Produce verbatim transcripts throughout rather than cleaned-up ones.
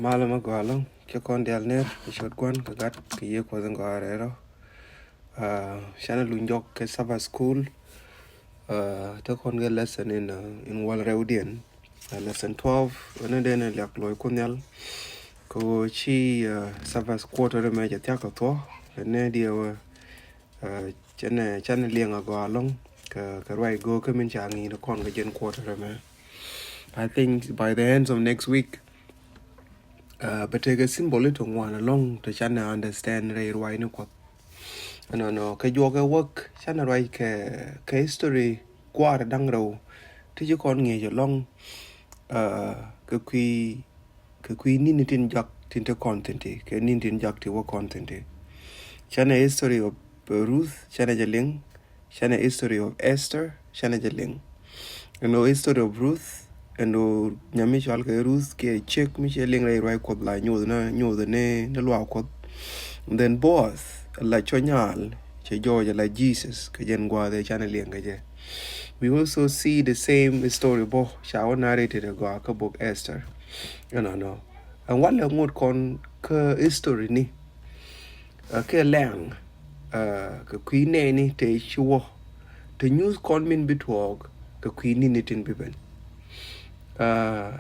Malɛ mi gɔaa ɛlɔ̱ŋ, cä kɔn diaal ner kɛ ciöt Gua̱n kɛ Gat kɛ Yiëë Kuɔth in gɔaa rɛl rɔ. Canɛ luny jɔk kɛ Sabbath School. Te kɔn kɛ lesson in, in wäl rɛwdiɛn, lesson twelve. Ɛn ni dee ni liak luɔc Kuoth Nhial. Kɛ ɣöö ci Sabbath quarter mɛ cɛ thia̱k kɛ thuɔ̱k. Ɛn ni diɛ wä canɛ canɛ liɛŋ a gɔaa ɛlɔ̱ŋ kɛ ruac go̱o̱kä min ca ŋi̱i̱n kɔn kɛ jɛn quarter mɛ. I think by the end of next week, bɛ tekɛ symbol ti ŋuan ɛlɔ̱ŋ ti canɛ understand rɛy ruac ni Kuɔth. Ɛnɔnɔ kɛ juɔkɛ wäk canɛ ruac kɛ kɛ history kuaar da̱ŋ rɛw ti ci kɔn ŋi̱eec ɛlɔ̱ŋ kɛ kui̱ kɛ kui̱ ni̱ni tin jak tin te kɔn thi̱n ti kɛ ni̱ni tin jak ti wä kɔn thi̱n ti. Canɛ history of Ruth canɛ jɛ liŋ. Canɛ history of Esther canɛ jɛ liŋ. Ɛn ɣöö history of Ruth ɛn ɣöö nyam mi cɔal kɛ Ruth kiɛ ciek mi cɛ liŋ rɛy ruac Kuɔth la nyoth ni nyoth ni ni luaak Kuɔth. And then Boaz la cɔ nyaal cɛ jɔɔc la Jesus kɛ jɛn gua̱a̱th ɛ canɛ liŋ kɛ jɛ. We also see the same story bɔ ca wä narrated ɛ gɔaa kä bok Esther. Ɛnɔnɔ ɛn walɛ ŋot kɔn kä history ni kɛ lɛŋ kɛ kui̱ nɛɛni te ci wä te nyuth kɔn min bi tuɔɔk kɛ kui̱ ni̱ni tin bi ben.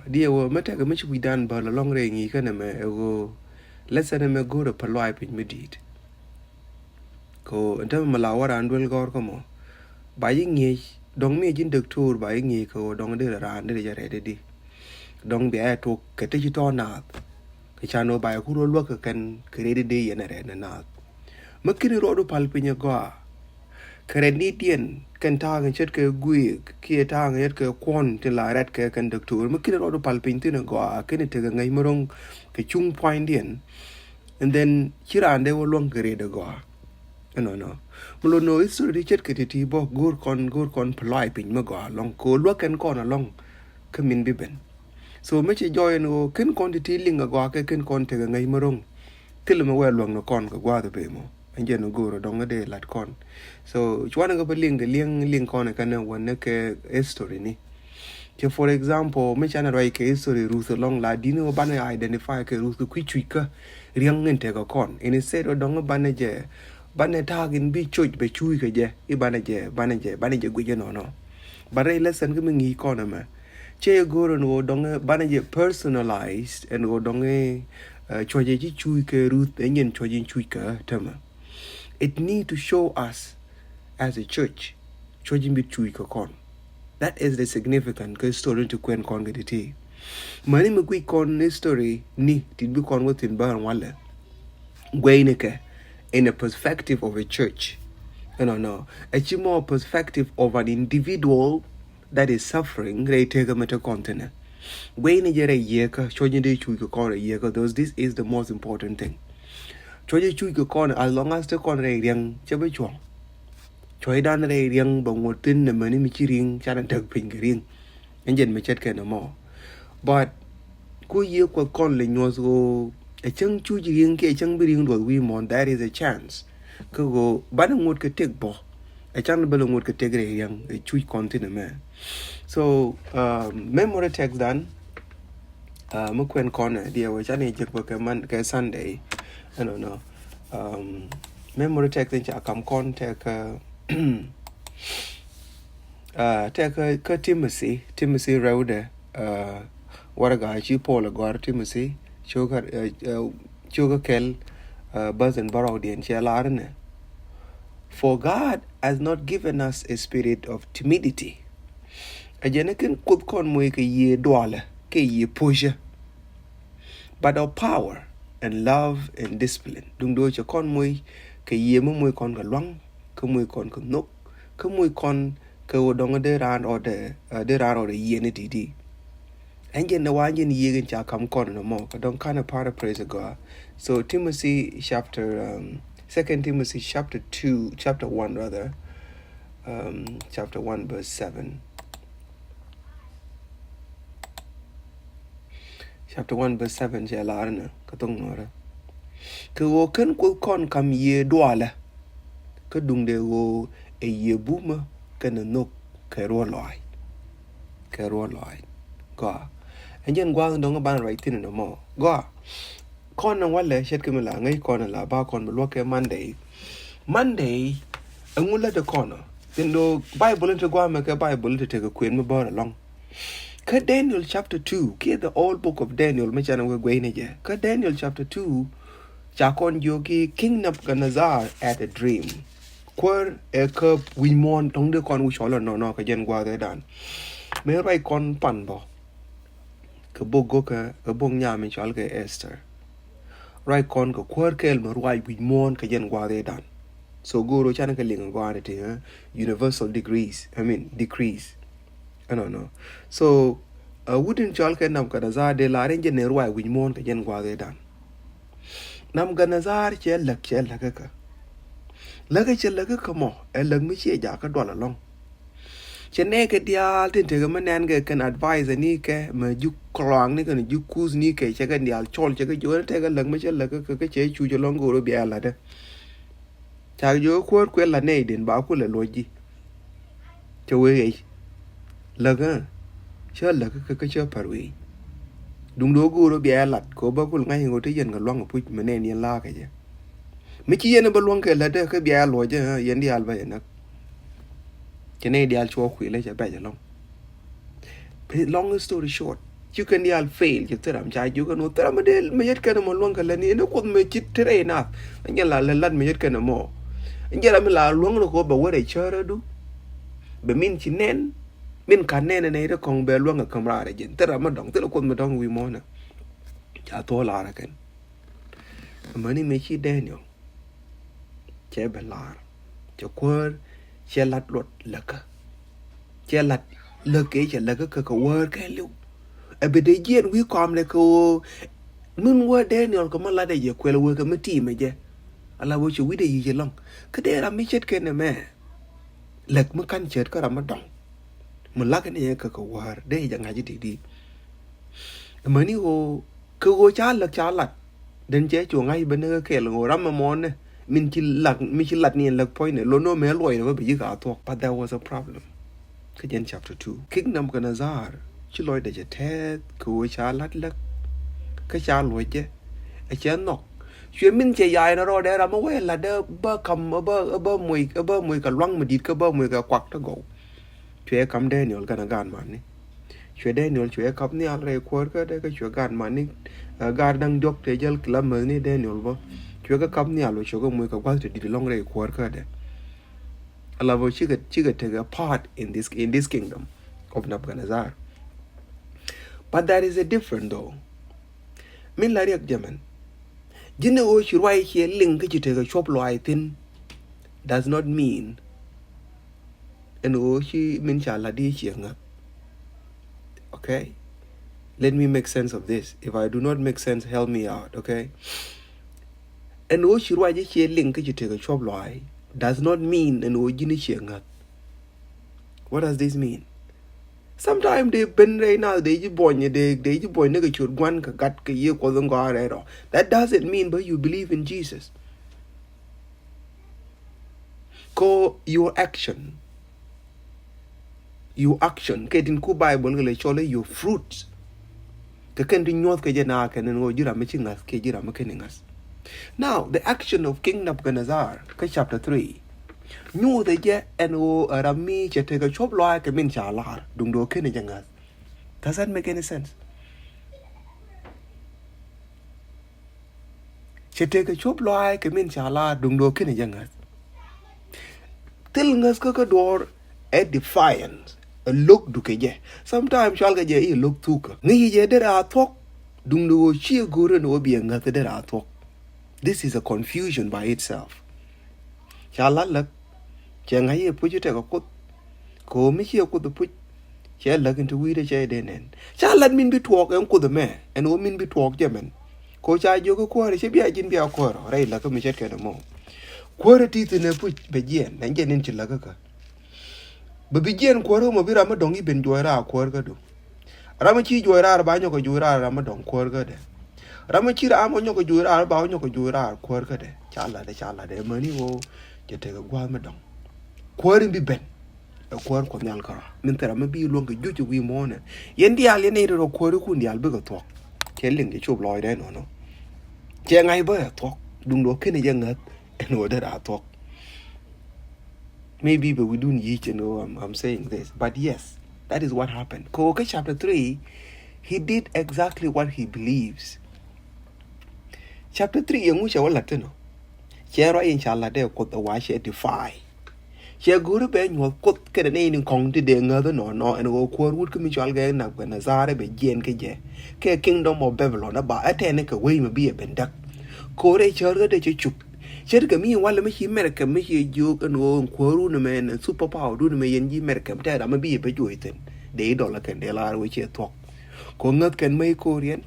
Diɛ wä mɛ tekɛ mi ci wi̱dan bäl ɛlɔ̱ŋ rɛy ŋi̱i̱cä nɛmɛ ɛ ɣöö lesson ɛmɛ go̱o̱rɛ pä luac piny mi di̱i̱t. Kɛ ɣöö ɛn tämɛ mi la wä raan duel gɔ̱r kä mɔ ba ji̱ ŋi̱eec dɔ̱ŋ mi ji̱n däktoor ba ji̱ ŋi̱eec kɛ ɣöö dɔ̱ŋ derɛ raan derɛ jɛ rɛɛt di. Dɔ̱ŋ bia ɛ tok kɛ ti ci tɔ̱ naath kɛ can ɣöö ba jɛ ku ruɔ̱ luäk kɛ kɛn kɛ rɛɛt di yɛn ɛ rɛɛt ni naath. Mi ki̱ni ruɔdu pal piny ɛ gɔaa kɛ rɛɛt ni diɛn kɛn ta̱a̱ŋ ce̱tkɛ guiik kiɛ ta̱a̱ŋ ce̱tkɛ kuɔn tin la rɛɛt kɛ kɛn däktoor mi ki̱ni ruɔdu pal piny thi̱n ɛ gɔaa ki̱ni tekɛ ŋäc mi ro̱ŋ kɛ cuŋ pua̱nydiɛn. And then ci raan dee wä luäŋ kɛ rɛɛt ɛ gɔaa. Ɛnɔnɔ mi lot nɔ history ti ce̱tkɛ ti̱ti̱ bä go̱o̱r kɔn go̱o̱r kɔn pä luac piny mi gɔaa ɛlɔ̱ŋ kɛ ɣöö luäk kɛn kɔn ɛlɔ̱ŋ kä min bi ben. So mi ci jɔɔc ɛn ɣöö ken kɔn ti̱ti̱ liŋ ɛ gɔaa kɛ ken kɔn tekɛ ŋäc mi ro̱ŋ. Thilɛ mi wɛɛ luäŋ ni kɔn kɛ gua̱a̱th ɛ pem ɔ ɛn jɛn ɛ go̱o̱r ɛ dɔ̱ŋ ɛ dee la̱t kɔn. So cuanɛ kɛ pä liŋ kɛ liŋ liŋ kɔn ɛ kɛn ɛ wän ni kɛ history ni. Cɛ for example mi canɛ ruac kɛ history Ruth ɛlɔ̱ŋ la di̱n ɣöö banɛ identify kɛ Ruth kɛ kui̱ cuc kä riäŋ in tekɛ kɔn instead ɣöö dɔ̱ŋ banɛ jɛ banɛ ta̱a̱k in bi coc bɛ cuuc kɛ jɛ i̱ banɛ jɛ banɛ jɛ banɛ jɛ guic inɔnɔ. But rɛy lesson kä mi ŋi̱i̱c kɔn ɛmɛ cɛ yɛ go̱o̱r ɛn ɣöö dɔ̱ŋ banɛ jɛ personalized ɛn ɣöö dɔ̱ŋ cuɔcɛ ci cuuc kɛ Ruth ɛn jɛn cuɔc in cuuc kɛ tämɛ. It need to show us as a church cuɔc in bi cuuc kɛ kɔn. That is the significant kä story ti kuɛn kɔn kɛ ti̱ti̱. Mäni mi guic kɔn history ni ti bi kɔn wä thi̱n bäär walɛ. Guɛy ni kɛ in a perspective of a church. Ɛnɔnɔ ɛ ci mɔ perspective of an individual that is suffering rɛy tekä mɛ te kɔn thinɛ. Guɛy ni jɛ rɛy yiekä cuɔc in dee cuuc kɛ kɔn rɛy yiekä those this is the most important thing. Cuɔc in cuuc kɛ kɔn as long as te kɔn rɛy riɛŋ cɛ bi cuɔ̱ŋ. Cuɔ̱cdan rɛy riɛŋ bɛ ŋuɔ̱t thi̱n nɛ mäni mi ci ri̱ŋ canɛ täk piny kɛ ri̱ŋ. Ɛn jɛn mi ce̱tkɛ nɛ mɔ. But ku Yiëë Kuɔth kɔn lɛ nyuɔ̱th ɣöö ɛ cäŋ cuc ri̱ŋ kiɛ cäŋ bi ri̱ŋ duɔth wi̱i̱ muɔ̱ɔ̱n that is a chance. Kä ɣöö banɛ ŋuɔ̱t kɛ tëk bɔ ɛ canɛ bä lɛ ŋuɔ̱t kɛ tëk rɛy riɛŋ ɛ cuc kɔn thi̱n ɛmɛ. So memory text dan mi kuɛn kɔn ɛ diɛ wee canɛ jek bä kɛ Sunday. Ɛnɔnɔ memory text in ca kam kɔn tɛk tɛk kä Timothy, Timothy rɛwdɛ. Warɛga ci Paul ɛ gɔ̱a̱r Timothy cio̱kä kɛl bäth in bärɔwdiɛn cɛ lar inɛ. For God has not given us a spirit of timidity. Ɛ jɛn ɛ ken Kuoth kɔn moc kɛ yiëë dualɛ kɛ yiëë puɔ̱cä. But of power and love and discipline. Duŋ do̱ cɛ kɔn moc kɛ yiëë mi moc kɔn kɛ luaŋ kä moc kɔn kɛ nhök kä moc kɔn kɛ ɣöö dɔŋ dee raan rɔɔdɛ dee raan rɔɔdɛ yiëë ni ti̱ti̱. Ɛn jɛn ni wa ɛn jɛn yiëë in ca kam kɔn ni mɔ kɛ dɔŋ kanɛ paraphrase gɔaa. So Timothy chapter um, Second Timothy chapter two chapter one rather. Um, chapter one verse seven. Chapter one verse seven cɛ lar ni kä thoŋ nuɔrɛ. Kɛ ɣöö ken Kuoth kɔn kam yiëë dualɛ kä duŋdɛ ɣöö ɛ yiëë bumä kɛnɛ nhök kɛ ruɔ̱ lɔaac. Kɛ ruɔ̱ lɔaac gɔaa. Ɛn jɛn gua̱a̱th dɔ̱ŋ ban ruac thi̱n nɔmɔ. Gɔaa. Kɔn ni walɛ ce̱tkɛ mi la ŋäc kɔn la ba kɔn bi luɔ̱k kɛ Monday. Monday, ɛŋu lät ɛ kɔn ɔ? Thi̱n do̱ Bible in ti gua̱a̱mɛ kɛ Bible in ti tekɛ kuën mi bäär ɛlɔ̱ŋ. Kä Daniel chapter two, kiɛ the old book of Daniel, mi canɛ wee gueyni jɛ. Kä Daniel chapter two, ca kɔn jiök i̱ King Nebuchadnezzar had a dream. Kuäär ɛ käp wi̱c muɔ̱ɔ̱n, tɔ̱ŋ dee kɔn wi̱c cɔl ɛnɔnɔ kɛ jɛn gua̱a̱th ëëdan. Mëë ruac kɔn pan bä kɛ bok go̱kä, kɛ bok nyam in cɔal kɛ Esther. Ruac kɔn kɛ kuäär kɛɛl mi ruac wi̱c muɔ̱ɔ̱n kɛ jɛn gua̱a̱th ëëdan. So go̱o̱r ɔ canɛ kɛ liŋ gɔaa ni ti, eh, universal degrees, I mean, decrees. Ɛnɔnɔ. So, uh, wut in cɔal kɛ Nebuchadnezzar dee lar in jɛn ni ruac wi̱c muɔ̱ɔ̱n kɛ jɛn gua̱a̱th ëëdan. Nebuchadnezzar cɛ läk, cɛ läk kä. Läk cɛ läk kä mɔ, ɛ läk mi ciɛ jakä dual ɛlɔ̱ŋ. Cɛ nɛɛkɛ diaal tin tekɛ mi nɛn kɛ kɛn advice ni kɛ, mɛ ji̱ kɔaŋni kɛn ji̱ kuthni kɛ, cɛ kɛn diaal cɔl, cɛ kɛ ji̱ wä ni tekɛ läk mi cɛ läk kä, kä cɛ cuc ɛlɔ̱ŋ go̱o̱r ɔ bia lat ɛ. Ca jiök kuäär kuɛ lat nɛy den ba kulɛ luɔc ji̱. Cɛ wee ɣɛc. Läk ɛ. Cä läk kä, kä cä pär wee. Duŋ do̱ go̱o̱r ɔ bia lat kɛ ɣöö ba kul ŋa̱c ɣöö te yɛn kɛ lua̱ŋ ɛ puc mi nɛn yɛn la̱a̱k kɛ jɛ. Mi ci yɛn ɛ bä lua̱ŋ kɛ lät ɛ kä bia luɔc ɛ, yɛn diaal bä yɛ näk. Cɛ nɛy diaal cuɔ kuilɛ cɛ bɛc ɛlɔ̱ŋ. Long story short, ci kɛn diaal fail, ci thil ram ca jiök ɛn ɣöö thil ram mi dee mi yet kɛn ɛmɔ luäŋ kɛ lätni, ɛn ɛ Kuoth mi ci te rɛy naath. Ɛn jɛ la lɛ lat mi yet kɛn ɛmɔ. Ɛn jɛ ram mi la luäŋ ni kɛ ɣöö bɛ wä rɛy cärädu. Bɛ min ci nɛn, min ka nɛn ɛn ɛ ri kɔŋ bɛ luäŋ kɛ käm raar ɛ jɛn. Thil ram mi dɔ̱ŋ, thil Kuoth mi dɔ̱ŋ wi̱i̱ muɔ̱ɔ̱nɛ. Ca thuɔ̱ɔ̱ lar ɛ kɛn. Amäni mëë ci Daniel cɛ bɛ lar, cɛ kuäär, cɛ lat luɔt läkä. Cɛ lat läkä, cɛ läkä kä kɛ wäär kɛɛliw. Ɛ bɛ dee jiɛn wi̱i̱ kɔamdɛ kɛ ɣöö min wä Daniel kɛ mi latdɛ jɛ kuɛl wee kɛ mi tiimɛ jɛ. Ala wee cɛ wi̱cdɛ yic ɛlɔ̱ŋ. Kä dee ram mi ce̱tkɛ nɛmɛ. Läk mi ka̱n ce̱t kä ram mi dɔ̱ŋ. Mi la̱k ni yɛ kä kɛ wäär dee jɛ ŋa̱c i̱ ti̱ti̱. Amäni ɣöö kɛ ɣöö ca läk ca lat. Den cɛ cu ŋa̱c ben ni kɛ kɛɛl ɣöö ram ɛmɔ nɛ min ci lat, mi ci lat ni ɛn läk puɔ̱nynɛ, lo̱n ɣöö mëë luɔcdɛ bä bi ji̱ ka thuɔ̱k. But there was a problem. Kä jɛn chapter two. King Nebuchadnezzar ci lɔcdɛ cɛ tɛth kɛ ɣöö ca lat läk. Kä ca luɔc jɛ. Ɛ cɛ nhɔk. Cuɛ min cɛ ya̱a̱ ɛn rɔɔdɛ ram ɛ wee lat ɛ bä ka̱m, ɛ bä, ɛ bä moc, ɛ bä moc kɛ lua̱ŋ mi di̱t kä bä moc kɛ kuak ti gɔw. Cuɛ ka̱m Daniel kɛnɛ gaat mani. Cuɛ Daniel cuɛ kap nhial rɛy kuäär kädɛ kä cuɛ gaat mani, ɛ, gaat da̱ŋ diɔ̱k tëë jäl kɛ la mäthni Daniel bä. Cuɛ kɛ kap nhial bä cuɛ kɛ moc kɛ gua̱th ti di̱t ɛlɔ̱ŋ rɛy kuäär kädɛ. Ala bä cikɛ, cikɛ take a part in this, in this kingdom of Nebuchadnezzar. But that is a different though. Min la riɛk jɛ mɛn. Ji̱n ɛ ɣöö ci ruac ciɛ liŋ kä ci tekɛ cuɔp luaac thi̱n does not mean ɛn ɣöö ci min ca la̱t i̱ ciɛ ŋäth. Okay? Let me make sense of this. If I do not make sense, help me out, okay? Ɛn ɣöö ci ruac i̱ ciɛ liŋ kä ci tekɛ cuɔp luaac does not mean ɛn ɣöö ji̱n i̱ ciɛ ŋäth. What does this mean? Sometimes dee ben rɛy naath dee ji̱ buɔ̱ny, dee, dee ji̱ buɔ̱ny ni kɛ ciöt gua̱n kɛ gat kɛ Yiëë Kuɔth in gɔaa rɛy rɔ. That doesn't mean bä you believe in Jesus. Ko your action, your action kɛ tin ku Bible kɛ lɛ cɔl i̱ your fruit. Kɛ kɛn ti nyuɔ̱th kɛ jɛ na kɛn ni ɣöö ji̱ ram mi ci ŋa̱th kɛ ji̱ ram mi kɛn i̱ ŋa̱th. Now, the action of King Nebuchadnezzar kä chapter three. Nyuuthɛ jɛ ɛn ɣöö ɛ ram mi cɛ tekɛ cuɔp luaac kɛ min ca lar duŋ do̱ kɛn jɛ ŋa̱th. Does that make any sense? Cɛ tekɛ cuɔp luaac kɛ min ca lar duŋ do̱ kɛn jɛ ŋa̱th. Thil ŋäth kä kä duɔ̱ɔ̱r ɛ defiance, ɛ lo̱k dukɛ jɛ. Sometimes cual kɛ jɛ i̱ lo̱k thukä. Ŋäc jɛ derɛ a thuɔ̱k duŋ do̱ ɣöö ciɛ go̱o̱rɛ ni ɣöö biɛ ŋäth derɛ a thuɔ̱k. This is a confusion by itself. Ca la̱t läk cɛ ŋa̱c i̱ puc i̱ tekɛ Kuoth. Kɛ ɣöö mi ciɛ Kuoth i̱ puc cɛ läk in ti wi̱i̱dɛ cɛ i̱ dee nɛn. Ca la̱t min bi tuɔɔk ɛn Kuoth ɛmɛ ɛn ɣöö min bi tuɔɔk jɛ mɛn. Kɛ ɣöö ca jiök i̱ kuäärä cɛ bia ji̱n bia kuäärä rɛy läk kä mi ce̱tkɛ ni mɔ. Kuäärä ti thi̱n ɛ puc bɛ jiɛɛn ɛn jɛ nin ci läk kä. Bɛ bi jiɛɛn kuäärä mɔ bi ram mi dɔ̱ŋ i̱ ben juɔc raar kuäärä du. Ram mi ci juɔc raar ba nyɔk kɛ juɔc raar ram mi dɔ̱ŋ kuäärä dɛ. Ram mi ci ram mi nyɔk kɛ juɔc raar ba nyɔk kɛ juɔc raar kuäärä dɛ. Ca lat dɛ, ca lat dɛ. Mäni ɣöö cɛ tekɛ gua̱a̱th mi dɔ̱ŋ. Kuäärä bi ben. Ɛ kuäär Kuɔth Nhial kärɔa. Min thil ram mi bi luäŋ kɛ juc wi̱i̱ muɔ̱ɔ̱nɛ. Yɛn diaal yɛn nɛy ti rɔ kuääri kun diaal bikɛ thuɔ̱k. Cɛ liŋ kɛ cop lɔcdɛ nɔnɔ. Cɛ ŋa̱c bä ɛ thuɔ̱k. Duŋdɛ ɣöö kenɛ jɛ ŋäth ɛn ɣöö dee raa thuɔ̱k. Maybe bɛ wi̱dun yic ɛn ɣöö I'm, I'm saying this. But yes, that is what happened. Kɛ ɣöö kä chapter three, he did exactly what he believes. Chapter three, ɛŋu cɛ wä la̱t thin ɔ? Cɛ ruac in ca la̱t dee Kuoth ɛ wa cɛ defy. Cɛ go̱o̱ri bɛ nyuɔ̱th Kuoth kɛnɛ nɛy ni kɔ̱ŋ ti dee ŋäth inɔnɔ ɛn ɣöö kuäär wut kä mi cɔal kɛ Nebukadnezar bɛ jiɛɛn kä jɛ. Kɛ kingdom of Babylon ɛ ba ɛ tɛn kɛ wec mi bi ɛ ben däk. Ko̱rɛ cär kä dee cɛ cup. Cär kɛ mi walɛ mi ci Mɛrkɛ mi ci jiök ɛn ɣöö ɛn kuäär wut ni mɛ ɛn super power dun ni mɛ yɛn ji̱ Mɛrkɛ mi tɛk ram mi bi ɛ bɛ juɔc thin. Dee idol kɛn dee lar wec cɛ thuɔ̱k. Kɛ ɣöö ŋäth kɛn mɛ i ko̱riɛn.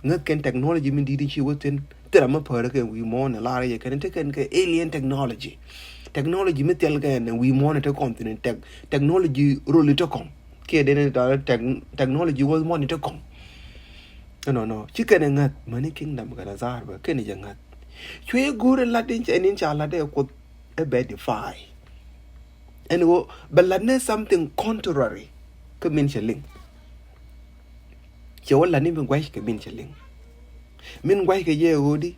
Ŋäth kɛn technology mi di̱t in ci wä thin. Thil ram mi päärä kɛ wi̱i̱ muɔ̱ɔ̱n ɛ lar yɛ kɛn te kɛn kɛ alien technology. Technology mi thil kɛn wi̱i̱ muɔ̱ɔ̱n ɛ te kɔn thin tech-, technology roli te kɔn. Kiɛ den in tɔn tech-, technology wä muɔ̱ɔ̱n ɛ te kɔn. Ɛnɔnɔ ci kɛn ɛ ŋäth mäni kingdom kɛn ɛ zar bä kɛn ɛ jɛ ŋäth. Cuɛ go̱o̱r ɛ lat in ca, in ca lat ɛ Kuoth ɛ bɛ defy. Ɛn ɣöö bɛ lat ni something contrary kä min cɛ liŋ. Cɛ wä lat ni min gua̱c kɛ min cɛ liŋ. Min gua̱c kɛ jɛ ɣöö di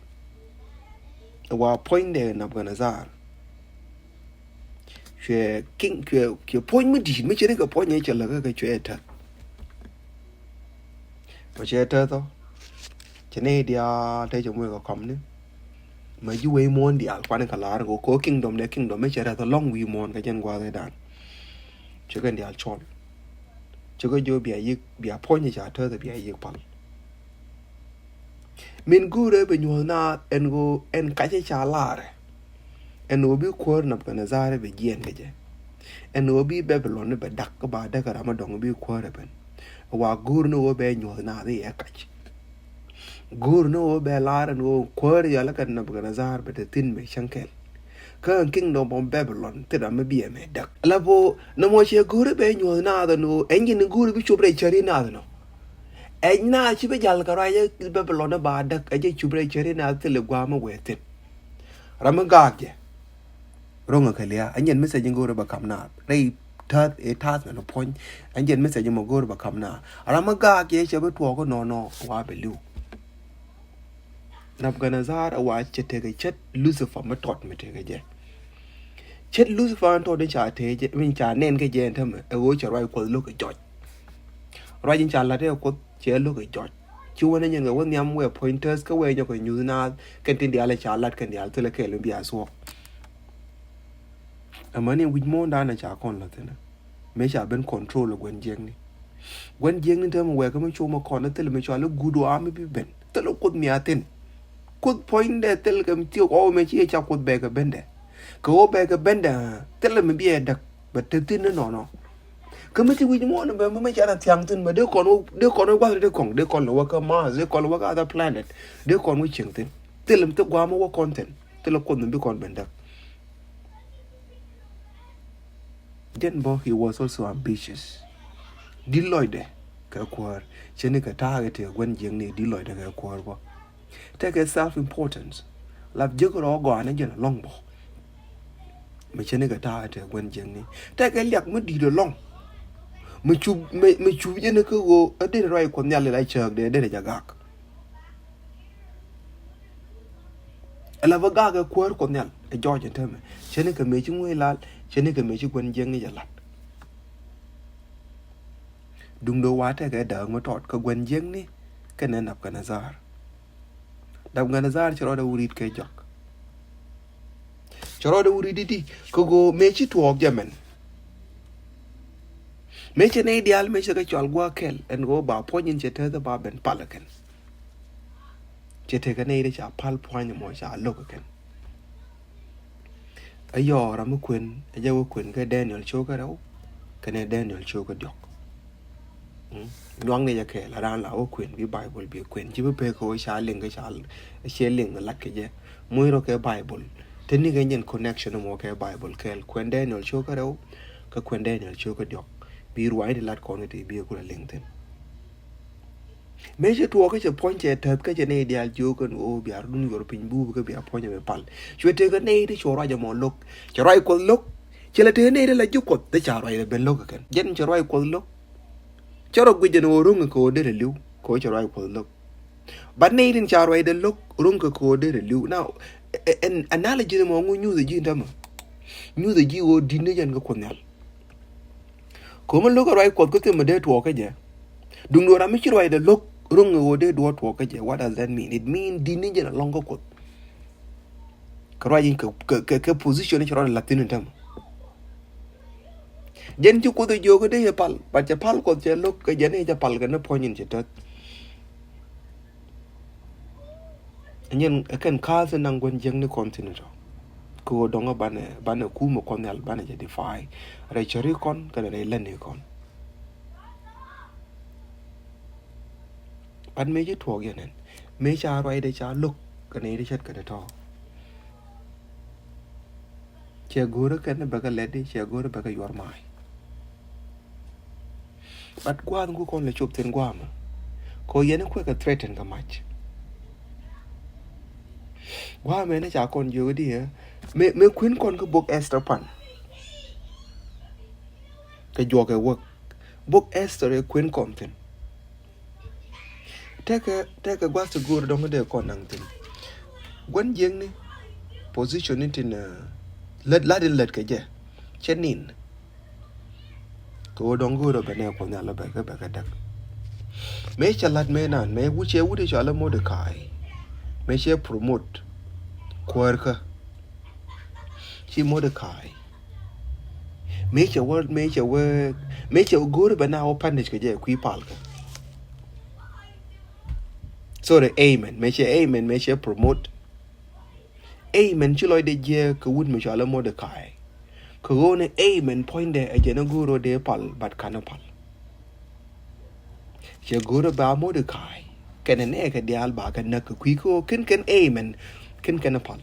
ɛ wa puɔ̱nydɛ Nebukadnezar. Cuɛ king, cuɛ, cuɛ puɔ̱ny mi di̱i̱t mi cɛ ri kɛ puɔ̱ny ɛ cɛ lä kä kɛ cuɛ ɛ täth. Mɛ cɛ täth ɔ cɛ nɛy diaal te cɛ muec kɛ kɔmni. Mɛ ji̱ wec muɔ̱ɔ̱n diaal kuan kɛ lar kɛ kɛ kingdom dɛ kingdom mi cɛ rɛth alɔŋ wi̱i̱ muɔ̱ɔ̱n kɛ jɛn gua̱a̱th ɛ dan. Cɛ kɛn diaal cɔl. Cɛ kɛ jiök bia yiëk, bia puɔ̱ny ca täth bia yiëk pal. Min go̱o̱rɛ bɛ nyuɔ̱th naath ɛn ɣöö ɛn kacä ca larɛ. Ɛn ɣöö bi kuäär Nebukadnezar bɛ jiɛɛn kɛ jɛ. Ɛn ɣöö bi Babilon bɛ dak kä ba däk ram mi dɔ̱ŋ bi kuäär ɛ ben. Wa go̱o̱r ni ɣöö bɛ nyuɔ̱th naath i̱ ɛ kac. Go̱o̱r ni ɣöö bɛ lar ɛn ɣöö kuäär yɔal kɛ Nebukadnezar bɛ te thi̱n mɛ cäŋ kɛl. Kä ɛn kingdom of Babilon thil ram mi bi ɛmɛ däk. La bo nɔmɔ cɛ go̱o̱ri bɛ nyuɔ̱th naath ɛn ɣöö ɛn ji̱n go̱o̱ri bi cop rɛy cäri naath ɛnɔ. Ɛn naath ci bi jal kɛ ruac ɛ Babilon ɛ ba däk ɛ jɛ cop rɛy cäri naath thil ɛ gua̱a̱m ɛ wee thi̱n. Ram mi gaak jɛ. Ro̱ŋ ɛ kɛ lia̱a̱ ɛn ji̱n mi sɛ ji̱ go̱o̱ri bɛ ka̱m naath rɛy täth ɛ ta̱th nɛn puɔ̱ny. Ɛn ji̱n mi sɛ ji̱ mɔ go̱o̱ri bɛ ka̱m naath ram mi gaak jɛ cɛ bi tuɔɔk inɔnɔ wa bɛ li̱w. Nebukadnezar ɛ wa cɛ tekɛ ce̱t Lucifer mi tɔt mi tekɛ jɛ. Ce̱t Lucifer mi tɔt in ca tekɛ jɛ, min ca nɛn kɛ jɛ ɛn tämɛ ɛ ɣöö cɛ ruac Kuɔth lo̱k kɛ jɔc. Ruac in ca la̱t ɛ Kuoth cɛ lo̱k kɛ jɔc. Ci wänɛ nyɛn kɛ wä nhiam wɛ puɔ̱ny täth kä wɛ nyɔk kɛ nyuth naath kɛn tin diaal ɛ ca la̱t kɛn diaal thilɛ kɛɛl mi bia thuɔ̱k. Amäni wi̱c muɔ̱ɔ̱ndan ɛ ca kɔn la̱th thi̱n. Mëë ca ben control ɛ gua̱n jiäkni. Gua̱n jiäkni te mi wɛɛkä mi cu mi kɔn thil mi cɔal i̱ guut ɣɔaa mi bi ben. Thil Kuoth mi a thi̱n. Kuoth puɔ̱nydɛ thil kɛ mi thiok ɣɔw mëë ci ca Kuoth bɛɛkɛ bendɛ. Kɛ ɣöö bɛɛkɛ bendɛ thil mi bi ɛ däk bɛ te thi̱n ni nɔnɔ. Kä mi ti wi̱c muɔ̱ɔ̱n bɛ mi ca na thiaŋ thi̱n bɛ dee kɔn wä, dee kɔn wä gua̱th dee kɔn, dee kɔn wä kä Mars, dee kɔn wä kä other planet, dee kɔn wä cieŋ thi̱n. Thil mi thi gua̱a̱m wä kɔn thi̱n. Thil Kuoth mi bi kɔn ben däk. Jɛn bä he was also ambitious. Di̱t lɔcdɛ kɛ kuäär cɛ ni kɛ ta̱a̱ kɛ tëë gua̱n jiäkni di̱t lɔcdɛ kɛ kuäär bä. Tekɛ self importance. Lap jiäk rɔ gɔaa ni jɛn alɔŋ bä. Mi cɛ ni kɛ ta̱a̱ kɛ tëë gua̱n jiäkni tekɛ liak mi di̱i̱t alɔŋ. Mi cup, mi, mi cup jɛn kä ɣöö a dee ruac Kuɔth Nhial la cääkdɛ dee jɛ gak. Ala bä gak ɛ kuäär Kuɔth Nhial ɛ jɔɔc ɛ täämɛ. Cɛ ni kɛ mëë ci ŋuëë lal, cɛ ni kɛ mëë ci gua̱n jiäkni jɛ lat. Duŋdɛ wa tekɛ dääk mi tɔt kä gua̱n jiäkni kɛnɛ Nebukadnezar. Nebukadnezar cɛ rɔɔdɛ wä ri̱t kɛ jɔak. Cɛ rɔɔdɛ wä ri̱t i̱di kä ɣöö mëë ci tuɔɔk jɛ mɛn. Mëë cɛ nɛy diaal mëë cɛ kɛ cɔal gua̱a̱k kɛl ɛn ɣöö ba puɔ̱ny in cɛ tääth ba ben pal ɛ kɛn. Cɛ tekɛ nɛy ti ca pal pua̱ny ɛmɔ ca lo̱k ɛ kɛn. Ɛ yɔɔk ram mi kuën ɛ jɛ wä kuën kä Daniel cio̱o̱k kä rɛw kɛnɛ Daniel cio̱o̱k kä diɔ̱k. Mm. Nyuak ni jɛ kɛɛl a raan la wä kuën bi Bible bi kuën ci bi pek kɛ wä ca liŋ kä ca ciɛ liŋ lat kɛ jɛ. Muc rɔ kɛ Bible te ni kɛ nyɛn connection ɛmɔ kɛ Bible kɛɛl kuën Daniel cio̱o̱k kä rɛw kä kuën Daniel cio̱o̱k kä diɔ̱k. Bi ruaacni lat kɔn kɛ ti bi kula liŋ thi̱n. Mëë cɛ tuɔɔk kä cɛ puɔ̱ny cɛ täth kä cɛ nɛy diaal jiök kɛn ɣöö bia rɔ̱dun yuɔr piny bup kä bia puɔ̱ny ɛ bɛ pal. Cuɛ tekɛ nɛy ti cuɔ ruac ɛmɔ lo̱k. Cɛ ruac Kuɔth lo̱k. Cɛ lɛ tëë nɛy ti la ji̱ Kuɔth, dee ca ruacdɛ ben lo̱k kɛ kɛn. Jɛn cɛ ruac Kuɔth lo̱k. Cɛ rɔ guic jɛn ɣöö ro̱ŋ kɛ ɣöö derɛ li̱w, kɛ ɣöö cɛ ruac Kuɔth lo̱k. But nɛy tin ca ruacdɛ lo̱k, ro̱ŋ kɛ kɛ ɣöö derɛ li̱w. Now, ɛ, ɛ, ɛn analogy ni mɔ ŋu nyuuth ji̱ in tämɛ. Nyuuth ji̱ ɣöö di̱t ni jɛn kɛ Kuɔth Nhial. Kɛ ɣöö mi lo̱k kɛ ruac Kuɔth kä thimɛ dee tuɔɔk kä jɛ. Duŋdu ram mi ci ruacdɛ lo̱k, ro̱ŋ kɛ ɣöö dee duɔ̱ɔ̱r tuɔɔk kä jɛ. What does that mean? It mean di̱t ni jɛn alɔŋ kä Kuɔth. Kɛ ruac in kɛ, kɛ, kɛ, kɛ position in ci rɔɔdɛ la̱th thi̱n in tämɛ. Jɛn ci Kuoth ɛ jiök kä dee yɛ pal, but cɛ pal Kuɔth cɛ lo̱k kɛ jɛn i̱ cɛ pal kɛ ni puɔ̱ny in cɛ täth. Ɛn jɛn ɛ kɛn kaath in naŋ gua̱n jiäkni kɔn thi̱n in tɔ. Kɛ ɣöö dɔ̱ŋ ɛ banɛ, banɛ kumɛ Kuɔth Nhial, banɛ jɛ defy. Rɛy cäri kɔn, kɛnɛ rɛy lätni kɔn. But mëë ci tuɔɔk yɛn ɛn. Mëë ca ruacdɛ ca lo̱k kɛ nɛy ti ce̱tkɛ ti tɔ̱. Cɛ go̱o̱rä kɛn bɛ kɛ lɛt di, cɛ go̱o̱rä bɛ kɛ yuɔr ma̱a̱c. But gua̱a̱th ŋu kɔn lɛ cop thi̱n gua̱a̱mä. Kɛ ɣöö yɛn kuɛ kɛ threaten kɛ mac. Gua̱a̱mɛ ni ca kɔn jiök di ɛ. Mëë, mëë kuën kɔn kä bok Esther pan. Kɛ juɔk ɛ wäk. Bok Esther ɛ kuën kɔn thi̱n. Tekɛ, tekɛ gua̱th ti go̱o̱r dɔ̱ŋ dee kɔn naŋ thi̱n. Gua̱n jiäkni position ni tin, eh, lät, lat in lät kɛ jɛ. Cɛ nin. Kɛ ɣöö dɔ̱ŋ go̱o̱r ɔ bɛ nɛ Kuɔth Nhial ɔ bɛ kɛ, bɛ kɛ däk. Mëë cɛ la̱t mëë nan, mëë wut cɛ wut i̱ cɔal i̱ Mordecai. Mëë cɛ promote kuäärkä. Ci Mordecai. Mëë cɛ wä, mëë cɛ wä, mëë cɛ wä go̱o̱r bɛ na wä punish kɛ jɛ kui̱ palkä. Sorry, Haman. Mëë cɛ Haman, mëë cɛ promote. Haman ci lɔcdɛ jiɛ kɛ wut mi cɔal i̱ Mordecai. Kɛ ɣöö ni Haman puɔ̱nydɛ ɛ jɛn ɛ go̱o̱r ɔ dee pal, but kanɛ pal. Cɛ go̱o̱r ɛ ba Mordecai kɛnɛ nɛɛkɛ diaal ba kɛ näk kɛ kui̱ kɛ ɣöö ken kɛn Haman, ken kɛn pal.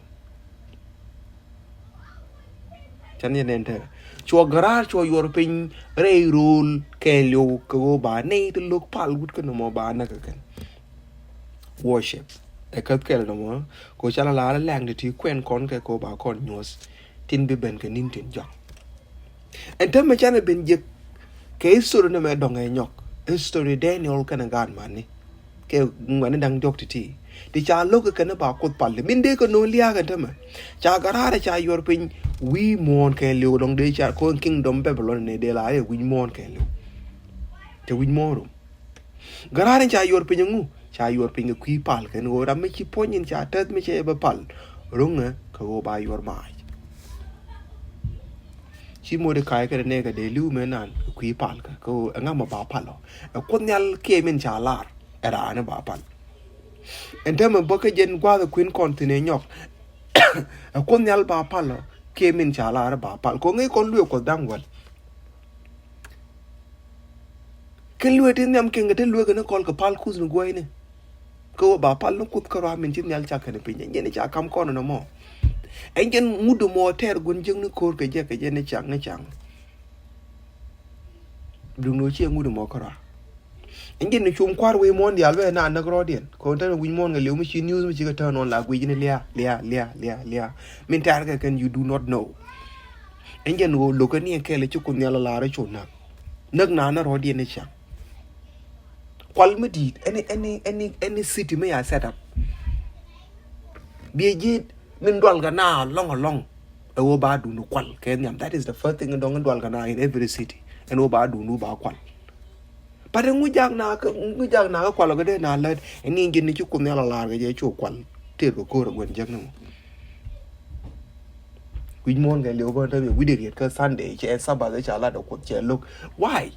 Can yɛ nɛn te. Cuɔ gɛ raar cuɔ yuɔr piny rɛy ro̱o̱l kɛɛliw kɛ ɣöö ba nɛy ti lo̱k pal wut kä nɔmɔ ba näk kɛ kɛn. Worship. Ɛ käth kɛl nɔmɔ kɛ ɣöö ca la lar lɛŋ ti ti kuɛn kɔn kɛ kɛ ɣöö ba kɔn nyuɔ̱th. Tin bi ben kɛ ni̱n tin jɔak. Ɛn täämɛ canɛ ben jek kɛ history ni mɛ dɔ̱ŋ ɛ nyɔk. History Daniel kɛnɛ gaat mani. Kɛ ŋuɛni da̱ŋ diɔ̱k ti̱ti̱. Ti ca lo̱k kɛn ba Kuoth pal. Min dee kɛ no̱o̱ŋ lia̱a̱k ɛn täämɛ. Ca garaarɛ ca yuɔr piny wi̱i̱ muɔ̱ɔ̱n kɛɛliw dɔ̱ŋ dee ca ko̱n kingdom Babylon ni dee la ɛ wi̱c muɔ̱ɔ̱n kɛɛliw. Cɛ wi̱c muɔ̱ɔ̱n rum. Garaarɛ ca yuɔr piny ɛŋu, ca yuɔr piny kɛ kui̱ pal kɛn ɣöö ram mi ci puɔ̱ny in ca tɛth mi cɛ bɛ pal. Ro̱ŋɛ kɛ ɣöö ba yuɔr maac. Ci Mordecai kɛnɛ nɛɛkɛ dee li̱w mɛ nan kɛ kui̱ pal kɛ kɛ ɣöö ɛŋa mɛ ba pal ɔ. Ɛ Kuoth Nhial kiɛ min ca lar ɛ raan ba pal. Ɛn täämɛ bä kä jɛn gua̱a̱th ɛ kui̱n kɔn thi̱n ɛ nyɔk. Ɛ Kuoth Nhial ba pal ɔ kiɛ min ca lar ba pal. Kɛ ɣöö ŋäc kɔn luëë Kuɔth da̱ŋ wäl. Kä luee ti nhiam kiɛŋ kɛ ti luee kɛ ni kɔl kɛ pal kuth ni guɔyni. Kä wä ba pal ni kuth kä rua min ci nhial cak kɛn piny. Ɛn jɛn ca kam kɔn nɔmɔ. Ɛn jɛn ŋut mɔ tɛɛr guɔn jiäkni ko̱r kɛ jɛ kɛ jɛ ni cak ni cak. Duŋ ni wä ciɛ ŋut mɔ kä rua. Ɛn jɛn ni cum kua̱r wi̱i̱ muɔ̱ɔ̱n diaal bɛ na näk rɔɔdiɛn. Kɔn tɛn wi̱i̱ muɔ̱ɔ̱n kɛ liw mi ci news mi ci kɛ tɛn ɔn la guic ni lia lia lia lia lia. Min tɛɛr kɛ kɛn you do not know. Ɛn jɛn ɣöö lo̱kɛ ni ɛn kɛɛl ci Kuoth Nhial a lar cu näk. Näk na ni rɔ̱diɛn ni cäŋ. Kual mi di̱i̱t, any, any, any, any city mi ya set up. Biɛ ji̱ min dual kɛ na lɔŋ alɔŋ. Ɛ ɣöö ba duŋdu kual kɛ nhiam. That is the first thing dɔŋ in dual kɛ na in every city. Ɛn ɣöö ba duŋdu ba kual. But ŋu jak na kä, ŋu jak na kä kual kɛ dee na lät. Ɛn ni ji̱n ni ci Kuoth Nhial a lar kɛ jɛ cu kual. Tëër kɛ ko̱r ɛ guɛn jek ni mɔ. Wi̱c muɔ̱ɔ̱n kɛ liw bä tɛmɛ wi̱cdɛ riet kä Sunday cɛ Sabbath ca lat ɛ Kuoth cɛ lo̱k. Why?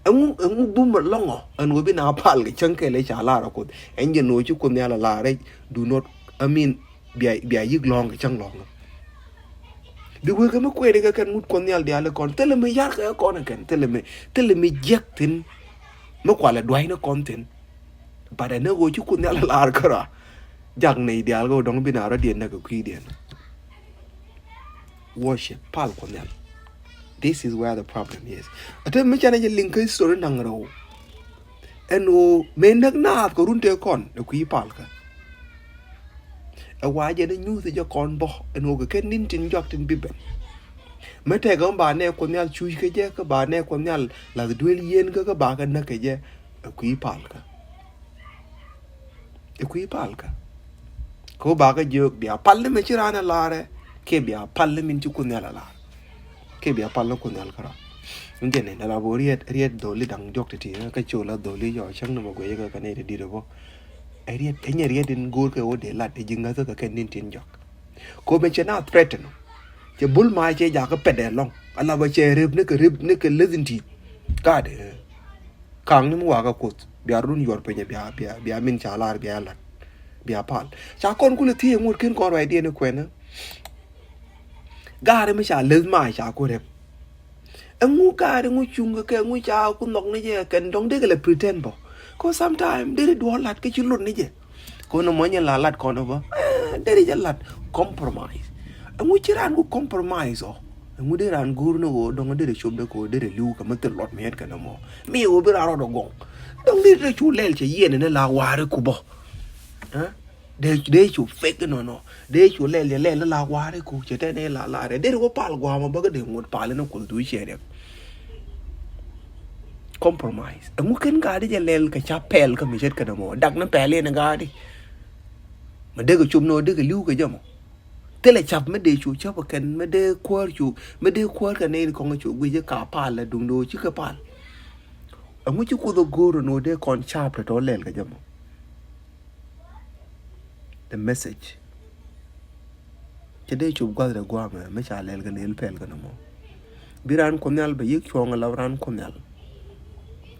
Ɛŋu, ɛŋu bum lɔŋɔ ɛn wä bi na pal kɛ cäŋ kɛ lɛ ca lar ɛ Kuoth. Ɛn jɛ no̱o̱ ci Kuoth Nhial a lar ɛ do not, I mean, bia, bia yi̱k lɔ̱ŋ kɛ cäŋ lɔ̱ŋɔ. Bi wek mi kuɛɛri kɛ kɛn ŋut Kuɔth Nhial diaal kɔn thilɛ mi yar kɛ kɔn kɛn thilɛ mi, thilɛ mi jiɛk thi̱n. Mi kualɛ dua̱cni kɔn thi̱n. But ɛn ni ɣöö ci Kuoth Nhial lar kärɔa. Jak nɛy diaal kɛ ɣöö dɔ̱ŋ bi na rɔ̱diɛn näk kɛ kui̱diɛn. Worship, pal Kuɔth Nhial. This is where the problem is. Ɛ te mi canɛ jɛ liŋ kä history naŋ rɛw. Ɛn ɣöö mëë näk naath kɛ run tëë kɔn ɛ kui̱ palkä. Ɛ wa jɛn ɛ nyuuth jɛ kɔn bä ɛn ɣöö kɛ kɛn ni̱n tin jɔak tin bi ben. Mi tɛkɛ mi ba nɛy Kuɔth Nhial cuc kä jɛ, kä ba nɛy Kuɔth Nhial lath duel yieen kä, kä ba kɛ näk kɛ jɛ, ɛ kui̱ pal kä. Ɛ kui̱ pal kä. Kä ba kɛ jiök bia pal ni mi ci raan ɛ laarɛ, kiɛ bia pal ni min ci Kuoth Nhial ɛ laar. Kiɛ bia pal ni Kuoth Nhial kärɔa. Ni jɛ ni la bo riet, riet dholi da̱ŋ diɔk ti̱ti̱, kä ci wä la dholi yɔ cäŋ ni mɔ guic kä kɛ nɛy ti di̱t ɛ bä. Ɛ riet, ɛ nyɛ riet in go̱o̱r kɛ wä dee lat ɛ ji̱ ŋäth kä kɛn ni̱n tin jɔak. Ko mɛ cɛ na threaten. Cɛ bul ma cɛ jakä pɛt ɛlɔŋ. Ala bä cɛ rep ni kɛ rep ni kɛ listen ti. Kaat, eh. Kaŋ ni mi wakä Kuoth. Bia run yuɔr piny bia, bia, bia min ca lar bia lat. Bia pal. Ca kɔn kulɛ thiec ŋut ken kɔn ruacdiɛn ni kuɛn, eh. Gaari mi ca leth ma ca ku rep. Ɛŋu gaari ŋu cuŋ kɛ kɛ ŋu ca ku nhɔk ni jɛ kɛn dɔŋ dee kɛ lɛ pretend bɔ. Ko sometime deri duɔ lat kɛ ci lot ni jɛ. Ko ni mɔ nyɛ la lat kɔn bɔ. Eh, deri jɛ lat compromise. Ɛŋu ci ran ku compromise ɔ. Ɛŋu dee ran go̱o̱r ni ɣöö dɔŋ deri cop dee ko deri li̱w kɛ mi thil luɔt mi yɛt kɛ ni mɔ. Mi ɣöö bi ran rɔɔdɔ gɔŋ. Dɔŋ deri cu lɛl cɛ yiɛn ni la waari ku bɔ. Eh? Dee, dee cu fek nɔnɔ. Dee cu lɛl jɛ lɛl la waari ku cɛ tɛn la la rɛ. Deri wä pal guamɔ bä kä dee ŋut pal ni Kuoth du cɛ rɛ. Compromise. Ɛŋu ken gaari jɛ lɛl kɛ ca pɛl kä mi ce̱tkɛ ni mɔ. Dak ni pɛl in gaari. Ma dee kɛ cop nɔ dee kɛ li̱w kɛ jɛ mɔ. Thilɛ cap mi dee cu cap kɛn mi dee kuäär cu mi dee kuäär kɛ nɛy ni kɔŋ cu guic ka pal la duŋ doo ci kɛ pal. Ɛŋu ci Kuoth ɛ go̱o̱r nɔ dee kɔn cap tɔ̱tɔ̱ lɛl kɛ jɛ mɔ. The message. Cɛ dee cop gua̱th rɛ gua̱a̱mɛ mi ca lɛl kɛ lɛl pɛl kɛ nɔmɔ. Bi raan Kuɔth Nhial bɛ yik cuɔ̱ɔ̱ŋ ala raan Kuɔth Nhial.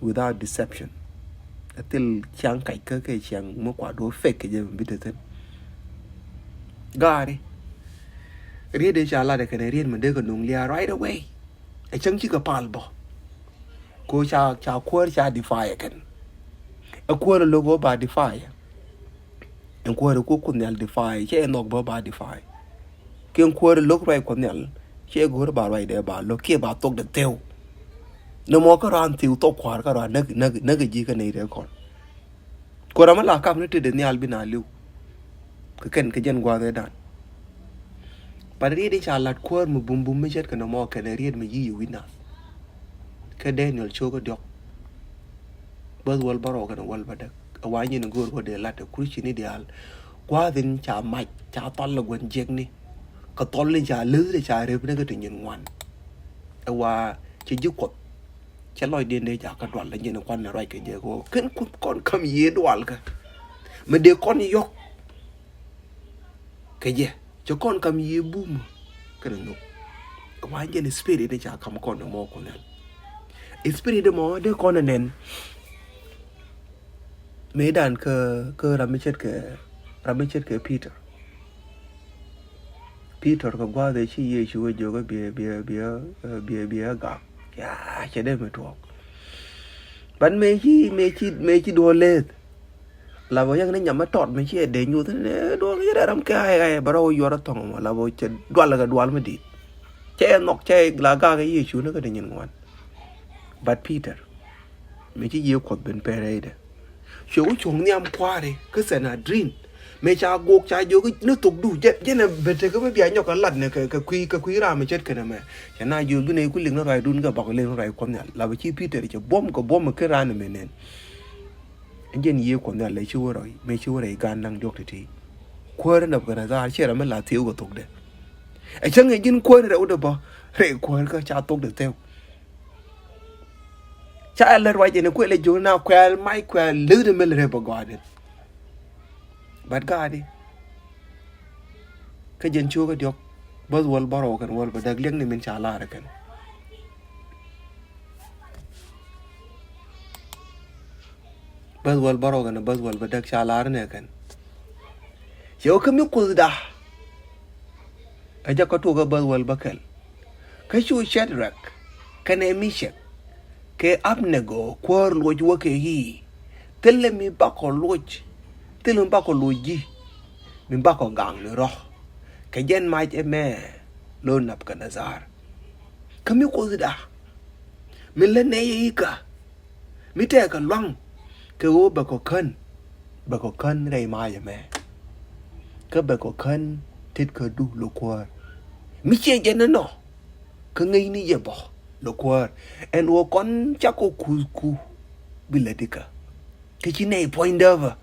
Without deception. A thil ciaŋ kac kä kɛ ciaŋ mi kuat wä fek kɛ jɛ mi bi te thin. Gaari. Riet dee ca lat kɛn riet mi dee kɛ nuŋ liaar right away. Ɛ cäŋ cikɛ pal bä. Ko ca, ca kuäär ca defy kɛn. Ɛ kuäär ɛ lo̱k ɣöö ba defy. Ɛn kuäär ɛ ku Kuoth Nhial defy, cɛ ɛ nhɔk bä ba defy. Kiɛ ɛn kuäär ɛ lo̱k ruac Kuɔth Nhial, cɛ ɛ go̱o̱r ba ruac dee ba lo̱k, kiɛ ba thok dee theu. Ni mɔ kä raan theu thok kua̱r kä raan näk, näk, näk ji̱ kä nɛy rɛɛ kɔn. Kuäär amä la kap ni tetdɛ nhial bi na li̱w. Kɛ kɛn kɛ jɛn gua̱a̱th ɛ dan. But riet in ca lat kuäär mi bum bum mi ce̱tkɛ nɔmɔ kɛn riet mi yi̱ yɛ wi̱c nath. Kä Daniel cio̱kä diɔ̱k. Bäth wäl bärɔw kɛn wäl bädäk. Ɛ wa nyin go̱o̱r kä dee lat ɛ Christian ni diaal. Gua̱a̱th in ca mac, ca thɔl ɛ gua̱n jiäkni. Kä thɔl in ca leth dee ca rep ni kä ti nyin ŋuan. Ɛ wa cɛ ji̱ Kuɔth. Cɛ lɔcdiɛn dee jakä dual la nyin kuan ni ruac kɛ jɛ kɛ ɣöö ken Kuoth kɔn kam yiëë dual kä. Mi dee kɔn yɔk kɛ jɛ cɛ kɔn kam yiëë bumä kɛnɛ nhök. Kɛ wa jɛn spirit ni ca kam kɔn ni mɔ Kuoth Nhial. Spirit mɔ dee kɔn ni nɛn. Mëë dan kä, kä ram mi ce̱tkɛ, ram mi ce̱tkɛ Peter. Peter kɛ gua̱a̱th ëë ci Yecu ɛ jiök ɛ biɛ, biɛ, biɛ, biɛ, biɛ gak. Ya, cɛ dee mi tuɔɔk. But mëë ci, mëë ci, mëë ci duɔ̱ɔ̱r leth. La bä yäŋ ni nyam mi tɔt mi ci ɛ dee nyuth ni duɔ̱ɔ̱r ci dee ram kɛ ay, ay, bä rɔw yuɔr ɛ thɔŋ mɔ. La bä cɛ dual kɛ dual mi di̱i̱t. Cɛ ɛ nhɔk, cɛ ɛ la gak ɛ Yecu ni kä ti nyin ŋuan. But Peter, mëë ci Yiëë Kuɔth ben pɛn rɛydɛ. Cuɛ wä cuɔ̱ŋ nhiam kua̱ri kä Sanhedrin. Mëë ca gok ca jiök ni thokdu jɛn, jɛn ɛ ben tekɛ mi bia nyɔk kɛ lat ni kɛ, kɛ kui̱, kɛ kui̱ ram mi ce̱tkɛ nɛmɛ. Cɛ na jiök bi nɛy ku liŋ ni ruacdun kɛ bak liŋ ni ruac Kuɔth Nhial. La bä ci Peter cɛ buɔ̱m kɛ buɔ̱m kɛ ken ran ni mɛ nɛn. Ɛn jɛn Yiëë Kuɔth Nhial lɛ ci wä rɔy, mëë ci wä rɛy gan naŋ diɔ̱k ti̱ti̱. Kuäär Nebukadnezar ciɛ ram mi la thieu kɛ thokdɛ. Ɛ cäŋ ɛ ji̱n kuäär rɛwdɛ bä rɛy kuäär kä ca thokdɛ theu. Ca ɛ lät ruac ɛn ɛ kuël ɛ jiök na kuɛl mac kuɛl leth dee mel rep ɛ gɔaa den. But gaari. Kä jɛn cio̱kä diɔ̱k bäth wäl bärɔw kɛn wäl bädäk liɛŋni min ca lar ɛ kɛn. Bäth wäl bärɔw kɛn bäth wäl bädäk ca lar ni ɛ kɛn. Cɛ wä kä mi Kuothda. Ɛ jɛ kä tuɔkä bäth wäl bäkɛl. Kä cu Cedrak kɛnɛ Micak kɛ Abnego kuäär luɔc wä kɛ i̱, thilɛ mi bakɔ luɔc, thilɛ mi bakɔ luɔc ji̱, mi bakɔ gaŋni rɔ kɛ jɛn mac ɛmɛ, lo Nebukadnezar. Kä mi Kuothda mi lät nɛy i̱kä mi tɛɛkɛ lua̱ŋ kɛ ɣöö bɛ kɔ kän, bɛ kɔ kän rɛy mac ɛmɛ. Kä bɛ kɔ kän tetkädu lo kuäär. Mi ciɛ jɛn inɔ. kä ŋäcni jɛ bä lɔ kuäär. Ɛn ɣöö kɔn cak kɔ kuth ku bi lät ikä. Kä ci nɛy puɔ̱ny dääpä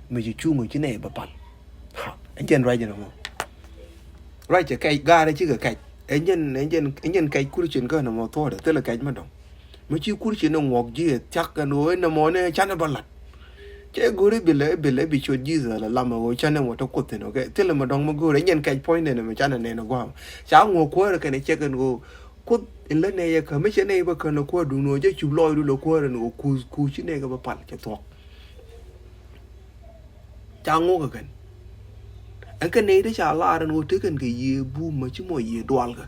mi ci cuŋ ɣöö ci nɛy bä pal. Ha, ɛn jɛn ruac ɛn ɛmɔ. Ruac ɛ kɛc, gaarɛ cikɛ kɛc. Ɛn jɛn, ɛn jɛn, ɛn jɛn kɛc Christian kä ɛn ɛmɔ thuɔ̱ɔ̱dɛ, thilɛ kɛc mi dɔ̱ŋ. Mi ci Christian ni ŋuɔk ji̱ ɛ thia̱k ɛn ɣöö ɛn ɛmɔ ni canɛ bä la̱t. Cɛ go̱o̱ri bilɛ, bilɛ bi ciöt Jesus la lam ɛ ɣöö canɛ mɔ te Kuoth thi̱n, okay? Thilɛ mi dɔ̱ŋ mi go̱o̱ri, ɛn jɛn kɛc puɔ̱nydɛ ni mi canɛ nɛn ɛ gua̱a̱m. Ca ŋuɔk kuäärä kɛnɛ cɛ kɛn ɣöö Kuoth in lät nɛy ɛ kä, mi cɛ nɛy bä kän lɔ kuäär duŋ ni ɣöö jɛ cup lɔɔcdu lɔ kuäär ɛn ɣöö kuth, kuth ci nɛy kɛ bä pal cɛ thuɔ̱k. Ca ŋuɔk ɛ kɛn. Ɛn kɛ nɛy ti ca lar ɛn ɣöö tekɛn kɛ yiëë bum ma ci mɔ yiëë dualkä.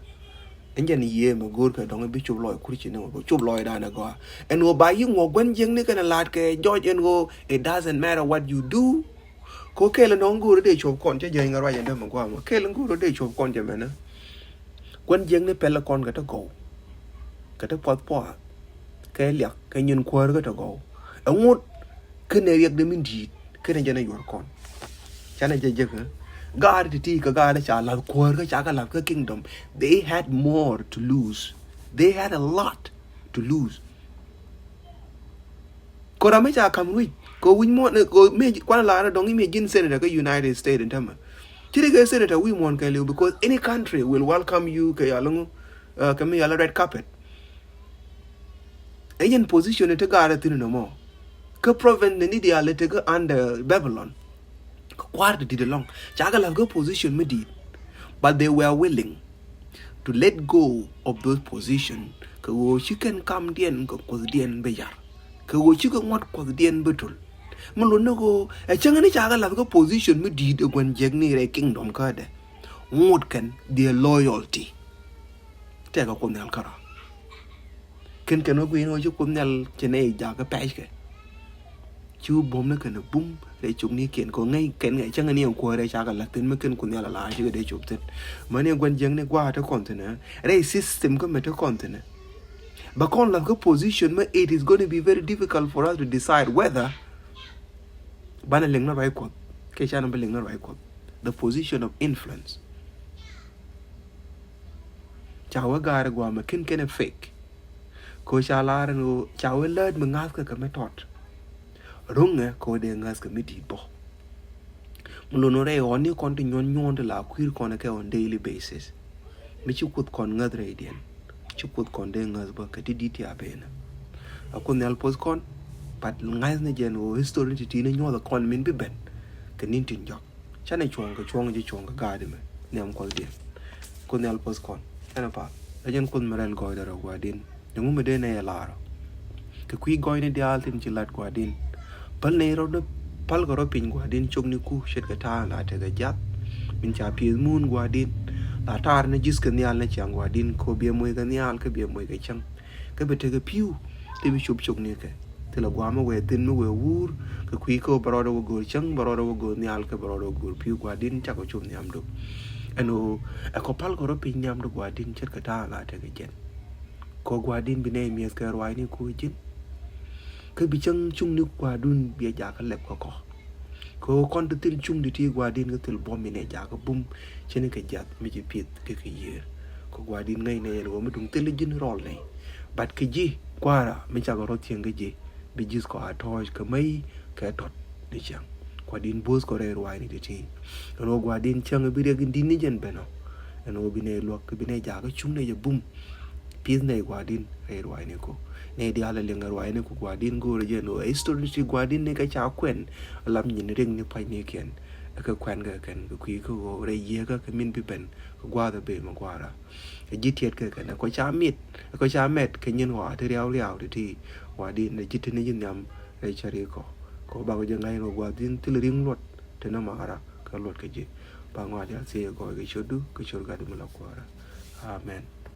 Ɛn jɛn yiëë mɛ go̱o̱rkɛ dɔ̱ŋ i̱ bi cop lɔc Christian ni mɔ, bi cop lɔcdan ɛ gɔaa. Ɛn ɣöö ba yi ŋuɔk gua̱n jiäkni kɛnɛ la̱t kɛ jɔc ɛn ɣöö it doesn't matter what you do. Kɛ ɣöö kɛl ɛn ɣöö go̱o̱rä dee cop kɔn, cä jiäny ŋä ruac ɛn dämɛ gua̱a̱mä. Kɛl ɛn go̱o̱rä dee cop kɔn jɛ mɛnä. Gua̱n jiäkni pɛlɛ kɔn kɛ te gɔw, kɛ te puath puath, kɛ liak, kɛ nyin kuäär kɛ te gɔw. Ɛŋut kɛnɛ riɛkdɛ min di̱i̱t kɛnɛ jɛn ɛ yuɔr kɔn. Canɛ jɛ jek ɛ gaari ti̱ti̱ kɛ gaari ca la̱th kuäär kä ca kɛ la̱th kä kingdom. They had more to lose. They had a lot to lose. Kora mi ca kam wi̱c kɛ wi̱c muɔ̱n kɛ mi kuan lar dɔŋ i̱ mi ji̱n senator kä United States in tämɛ. Ci ri kɛ senator wi̱i̱ muɔ̱n kɛ liw, because any country will welcome you kɛ yal ŋu, uh, kɛ mi yal red carpet. Ɛ yɛn position ti gaarɛ thi̱n nɔmɔ. Kä province ni diaal ti kä under Babylon. Kɛ kua̱r ti di̱t ɛlɔ̱ŋ ca kɛ la̱th kä position mi di̱i̱t. But they were willing to let go of those position kɛ ɣöö ci kɛn kamdiɛn kɛ Kuothdiɛn bi yar, kɛ ɣöö ci kɛ ŋuɔ̱t Kuothdiɛn bi tul. Mi lot ni ɣöö ɛ cäŋ ni ca kɛ la̱th kä position mi di̱i̱t ɛ gua̱n jiäkni rɛy kingdom kädɛ. Ŋot kɛn their loyalty. Tɛkɛ Kuoth Nhial kärɔa. Kɛn kɛn wä gui̱n wä ci Kuoth Nhial cɛ nɛy jakä pɛckɛ. Ci wä buɔ̱m ni kɛn a bum rɛy cuknikiɛn kɛ ŋäc kɛn ŋäc cäŋ ni ɛn kuäärɛ ca kɛ la̱th thi̱n mi kɛn Kuoth Nhial a la cikɛ dee cop thi̱n. Mäni gua̱n jiäkni gua̱a̱ te kɔn thi̱n ɛ rɛy system kä mɛ te kɔn thi̱n ɛ. Ba kɔn la̱th kä position mɛ it is gonna be very difficult for us to decide whether banɛ liŋ ni ruac Kuɔth kɛ canɛ bi liŋ ni ruac Kuɔth. The position of influence. Ca wä gaari guamɛ kin kɛnɛ fake. Ko ca lar ni ca wä lät mi ŋa̱th kɛ kɛ mi tɔt. Ruŋɛ ko dee ŋa̱th kɛ mi di̱i̱t bɔ. Mi lon rɛy ɣɔni kɔn ti nyuɔn nyuɔn ti la kui̱r kɔn kɛ on daily basis. Mi ci Kuoth kɔn ŋäth rɛydiɛn. Ci Kuoth kɔn dee ŋäth bä kɛ ti di̱t ti a ben. A Kuoth Nhial poth kɔn, but ŋa̱th ni jɛn ɣöö history ti ti ni nyuɔth kɔn min bi ben. Kɛ ni̱n tin jɔk. Canɛ cuɔ̱ŋ kɛ cuɔ̱ŋ ji̱ cuɔ̱ŋ kɛ ga̱a̱di mɛ nhiam Kuɔthdiɛn. Kuoth Nhial poth kɔn. Ɛn a path. Ɛ jɛn Kuoth mi rɛl gɔɔydɛ rɔ gua̱a̱din. Ni ŋu mi dee nɛ yɛ laarɔ. Kɛ kui̱ gɔɔyni diaal tin ci lat gua̱a̱din. Päl nɛ rɔ dee päl kɛ rɔ piny gua̱a̱din cok ni ku ce̱tkɛ ta̱a̱ la tekɛ jiath. Min ca pi̱eth muun gua̱a̱din. La ta̱a̱r ni ji̱th kɛ nhial ni ciaŋ gua̱a̱din ko biɛ moc kɛ nhial kä biɛ moc kɛ cäŋ. Kä bi tekɛ pi̱u ti bi cop cok ni kɛ. Thilɛ gua̱a̱mä wëë thi̱n mi wëë wuur kɛ kui̱ kä bɛ rɔɔdɛ wä go̱o̱r cäŋ bɛ rɔɔdɛ wä go̱o̱r nhial kä bɛ rɔɔdɛ wä go̱o̱r pi̱u gua̱a̱din cakɔ cop nhiamdu. Ɛn ɣöö ɛ kɔ pal kɛ rɔ piny nhiamdu gua̱a̱din ce̱tkɛ ta̱a̱ la tekɛ jɛn. Kɔ gua̱a̱din bi nɛy mi̱eth kɛ ruaacni ko̱ ji̱n. Kä bi cäŋ cuŋni gua̱a̱dun biɛ jakä lɛp kä kɔ. Kɛ ɣöö kɔn ti thil cuŋ ti ti gua̱a̱din kä thil buɔ̱m inɛ jakä bum. Cini kɛ jiath mi ci pi̱eth kɛ kɛ yiëër. Kɛ gua̱a̱din ŋäcnɛ yɛn ɣöö mi duŋ thil ji̱n rɔl nɛy. But kɛ ji̱ kua̱ra mi cakɔ rɔ thiäŋ kä ji̱ bi ji̱th kɔ a tɔ̱ɔ̱c kɛ mäc kɛ tɔt ni ciaŋ. Gua̱a̱din buɔ̱th kɔ rɛy ruaacni ti ti. Ɛn ɣöö gua̱a̱din cäŋ bi riɛk in di̱t ni jɛn ben ɔ. Ɛn ɣöö bi nɛy luäk bi nɛy jakä cuŋ nɛy jɛ bum. Pi̱th nɛy gua̱a̱din rɛy ruaacni ku. Nɛy diaal ɛ liŋ ɛ ruaacni ku gua̱a̱din go̱o̱rä jɛn ɣöö ɛ history ti gua̱a̱din ni kɛ ca kuɛn. Lam nyin riŋ ni pa̱cnikiɛn. Ɛ kɛ kuɛn kɛ kɛn kɛ kui̱ kä ɣöö rɛy yiëëkä kɛ min bi ben kɛ gua̱a̱th ɛ ben mɛ gua̱a̱ra. Ɛ ji̱ tiɛt kɛ kɛn ɛ kɔ ca mi̱t ɛ kɔ ca mɛt kɛ nyin ɣɔaa ti riaw riaw ti ti. Gua̱a̱din ɛ ji̱ ti ni ji̱ nhiam rɛy cäri kɔ. Kɔ bakɔ jɛ ŋa̱c rɔ gua̱a̱din thil riŋ luɔt ti ni ma̱a̱ra kɛ luɔt kɛ ji̱. Ba ŋɔaar diaal thiec ɛ gɔɔy kɛ ciötdu kɛ ciöt gat mi la kuäärä. Amen.